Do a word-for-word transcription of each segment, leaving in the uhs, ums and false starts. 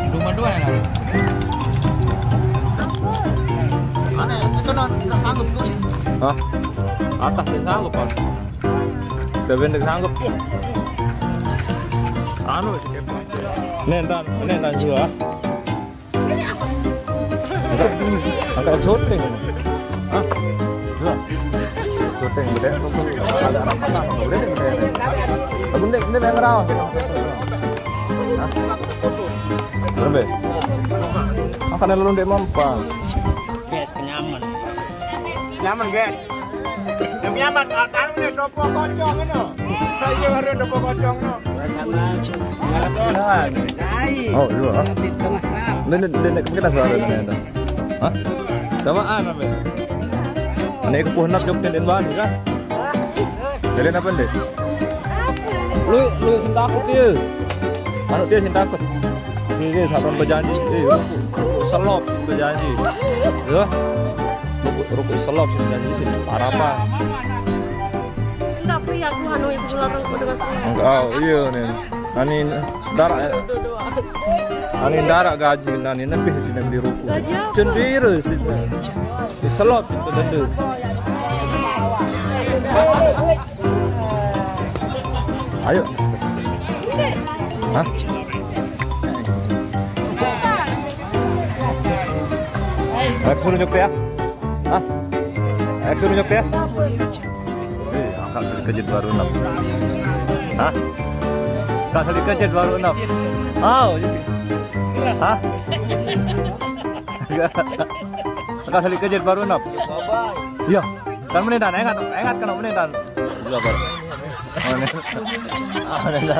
Cuma dua ya, Nara? Mana? Itu non, nggak sanggup tuh. Hah? Atas yang sanggup, Pak. Udah pendek sanggup. Anu, ini dan, ini dan juga. Angkat, angkat syuting. Hah? Iya. Syuting, gede. Ada rapat apa? Gede, gede. Tapi ini, ini yang ngerawat. Hah? Berembe? Makanya lu ndek mampang. Guys, kenyaman. Nyaman, guys. Yang nyaman, ah, taruh nih, dopo kocong, no. Ayo, baru dopo kocong, no. Oh, iya. Ini, ini, ini, kita suara ini, ini. Hah? Samaan, apa? Ini kepuh nap jok den bani, kah? Jadi apa, Ndek? Lu, lu sing takut dia. Anu dia sing takut. Ini, ini, satu berjanji. Eh, selop berjanji. Ya. Ruku, ruku selop sing berjanji sih. Parah apa? Enggak, Pri, aku anu itu keluar aku dengan. Oh, iya nih. Ani darak, eh. Ani darak gaji, ani lebih sini beli ruku. Gaji apa? Cendera sini. Di selot itu denda. Ayo. Hah? Aku suruh nyup ya? Hah? Aku suruh nyup ya? Eh, angkat sedikit baru enam. Hah? Angkat sedikit baru enam. Oh, iya. Hah? Angkat sedikit baru enam. Iya. Kan menit dan ingat, ingat kena menit dan. Dua baru. Oh, ini. Oh, ini.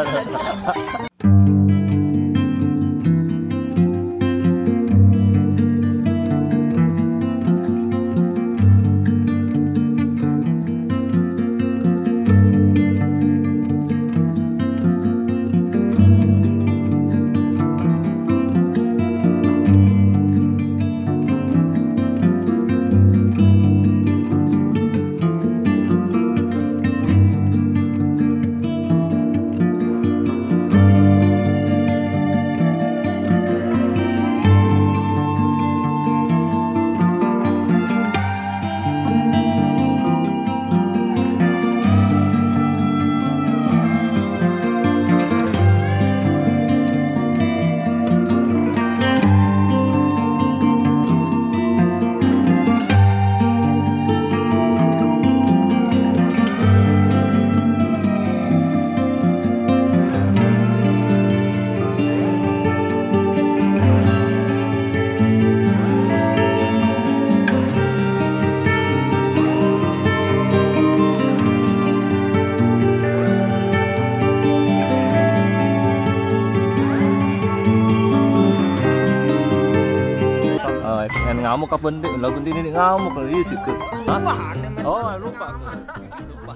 Ah, yang ngamuk apa, Ndek? Lagu ini, ini ngamuk, isi ke. Hah? Oh, lupa aku. Lupa.